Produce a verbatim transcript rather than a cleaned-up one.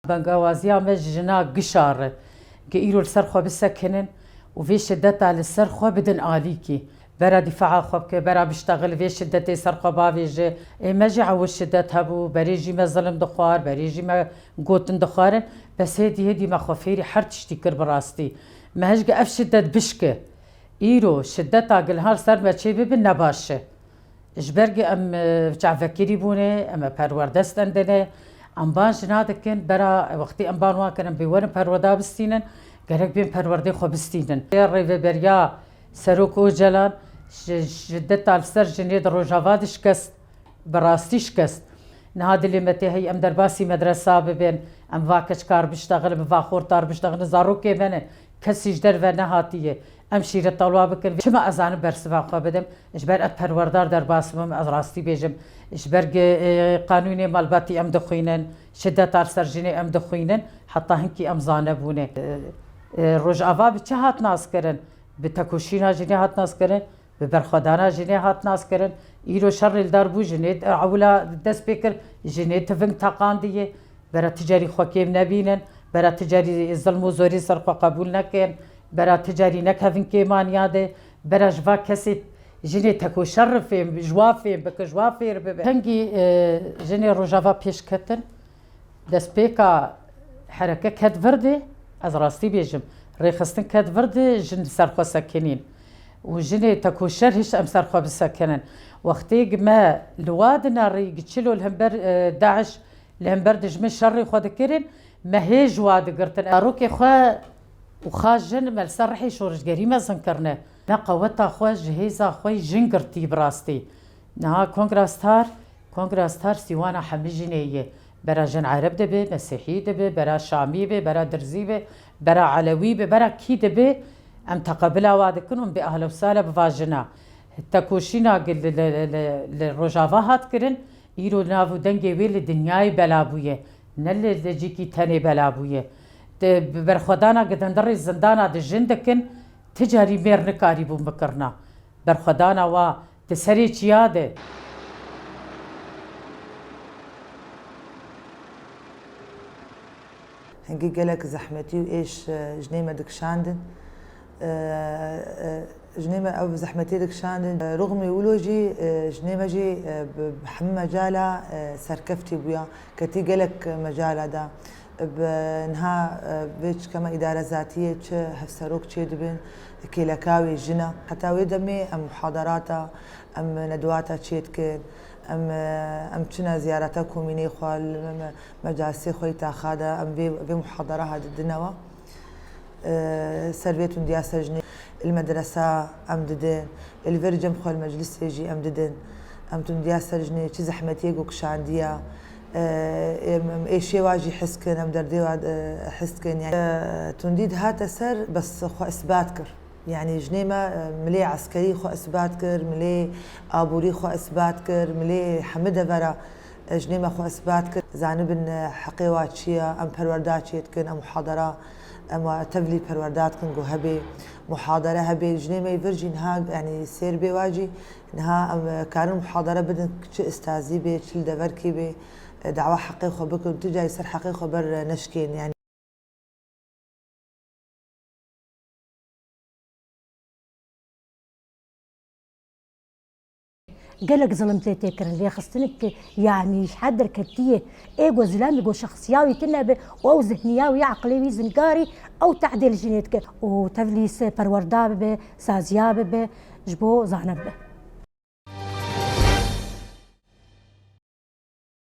Bengawaziya me ji jina gişa re, ke îro li ser xwe bisekinin û vê şideta li ser xwe bidin alîkî. Bera dîfaa xwe bike, bera biştexil, vê şidetê ser xwe bavêje. Ê me jî ew şidet hebû, berê jî me zilim dixwar, berê jî me gotin dixwarin. Bes hêdî hêdî me xwe fêrî her tiştî kir bi rastî. Me hişk ev şidet bişke. Îro şideta gilha li ser me çê bibe ne baş e. Ji ber ku em, e, çavvekirî bûne, em ê perwerde stendine. Em ban jina dikin, bera wextî em ban wan kirin, bê werin perwerda bistînin, gerek bên perwerdê xwe bistînin. Rêveberiya Serok Ocalan şi-, şideta li ser jinê di Rojava de şikest, bi rastî şikest. Niha dilê me tê hey em derbasî medresa bibin, em va keçkar biştexilin, bi va xortar biştexilin, zarokê me ne, kesî ji derve nehatiye. Em şîreta li wa bikin. Çima ez zanim bersiva xwe bidim? Ji ber ez perwerdar derbas bim, ez rastî bêjim. Ji ber gi, e, qanûnê malbatî em dixwînin, şideta li ser jinê em dixwînin, heta hinkî em zane bûne. E, e, Rojava bi çi hat naskirin? Bi tekoşîna jinê hat naskirin, bi berxwedana jinê hat naskirin. Îro şerê li dar bû, jinê, e, ewila dest pê kir, jinê tiving teqandiye. Bera ti carî xwe kêm nebînin, bera ti carî zilm û zorî ser xwe qebûl nekin, bera ti carî nekevin kêmaniya de, bera ji va kesê jinê tekoşer re fêm, ji wa fêm bike, ji wa fêr bibe. Hingî, e, jinê Rojava pêş ketin, destpêka hereke ket vir de, ez rastî bêjim, rêxistin ket vir de, jin li ser xwe sekinîn. Û jinê tekoşer hişt em ser xwe bisekinin. Wextê me li wa dinerî, gi çilo li hember, e, DAIŞ, li hember dijmin şerê xwe dikirin, me hê ji wa digirtin. Zarokê xwe û xas jin me li ser rihê şorişgerî mezin kirine. Me qeweta xwe ji hêza xwe jin girtî bi rastî. Niha Kongra Star, Kongra Star sîwana hemî jinê ye. Bera jin Ereb dibe, Mesîhî dibe, bera Şamî be, bera Dirzî be, bera Elewî be, bera kî dibe, em teqebila wa dikin û em bê ahla û sala bi va jina. Tekoşîna li, li, li, li Rojava hat kirin, îro nav û dengê wê li dinyayê bela bûye, ne li, li cîkî tenê bela bûye. Di, bi berxwedana gi dindirê zindana di jin dikin, ti carî mêr nikarîbûn bikirina. Berxwedana wa di serê çiya de. Hingî gelek zehmetî û êş, e, jinê me dikişandin. E, e, jinê me ev zehmetiyê dikişandin. E, rûxmî wilo jî, e, jinê me jî, e, bi, bi hemî mecala, e, serkeftî bûya. Ketî gelek mecala da. Bi niha, e, vê çi kema îdare zatiyê çi hevserok çê dibin, kêleka wê jina. Heta wê demê em muhadarata, em nedwata çê dikin, em, e, em çine ziyareta komînê xwe, li me, me, mecalisê xwe yî taxa de, em vê, vê muhadara ha didine we. E, ser vê tundiya ser jinê li medresa em didin, li vir cem xwe li meclisê jî em didin. Em tundiya ser jinê çi zehmetiyê ku kişandiya, e, em, em êşê wa jî hez kin, em derdê wa, e, hez kin. Yani, e, tundî dihate ser, bes xwe isbat kir. Yani jinê me, e, milê eskerî xwe isbat kir, milê aborî xwe isbat kir, milê hemî devera, e, jinê me xwe isbat kir. Zanibin, e, heqê wa çi ye, em perwerda çê dikin, em muhadara, em wa tevlî perwerda dikin ku hebê, muhadere hebê. Jinê me yê vir jî niha, yani sêr bê wa jî niha em, e, karin muhadere bidin, çi istazî bê, çi li deverkê bê, e, dawa heqê xwe bikin, tu carî ser heqê xwe ber, e, neşkên. Yani. Gelek zilim tê tê kirin, lêxistinik, yanî ji her derketiyê, ê ku zilamî ku şexsiya wî tune be û ew zihniya wî, eqlê wî zingarî, ew tehdê li jinê dike û tevlî se perwerda bibe, saziya bibe, ji bo zane bibe.